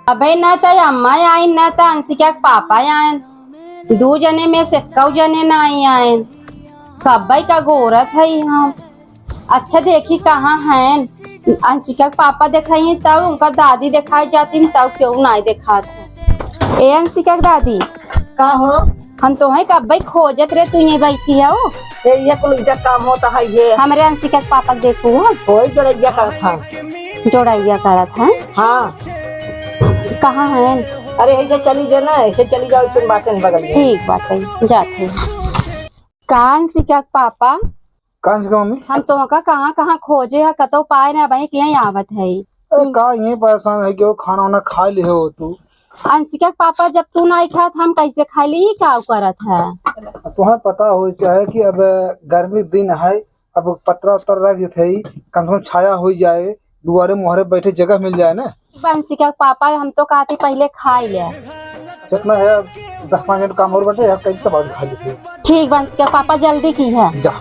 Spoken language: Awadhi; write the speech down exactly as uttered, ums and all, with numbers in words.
अबे न त अम्मा आइन, न त अंशिका के पापा आइन। दू जने में से कऊ जने नाई आइन। कब्बे का गोरत है हम। अच्छा देखी कहाँ हैं। अंशिका के पापा देखाई तब उनका दादी देखाई जाती तब केहू नाई देखात है। ए अंशिका के दादी। का हो? हम तोहे कब्बे खोजत रहे, तू ये बैठी हो। ए, ये कुल इज्जत काम होता है ये। हमरे अंशिका के पापा के देखू हो। कोई जोड़ैया करत है। जोड़ैया करत है? हाँ। कहाँ हैं? अरे ऐसे चली जा ना, ऐसे चली जाओ, तुम बातें बगल में। ठीक बात है, जाते हैं। का अंशिका के पापा? का अंशिका मम्मी? हम तोहका कहाँ कहाँ खोजे है, कतौ पाए ना, अबहीं के यहीं आवत है। ए, का यहीं परेशान है कि वो खाना वाना खा ले हो तू? अंशिका के पापा, जब तू नाई खात, हम कैसे खाई ली? ई का करत है? तोहे पता हो चाहे कि अब गर्मी के दिन है, अब पतरा उत्तरा रख देते ही, कम से कम छाया हो जाए, दुआरे मुहरे बैठे जगह मिल जाए ना। अंशिका के पापा, हम तो कहती पहले खाई ले। जितना है, अब दस पाँच मिनट काम और बचे, अब कहीं तब आज खा लेते हैं। ठीक बा अंशिका के पापा, जल्दी की है। जा।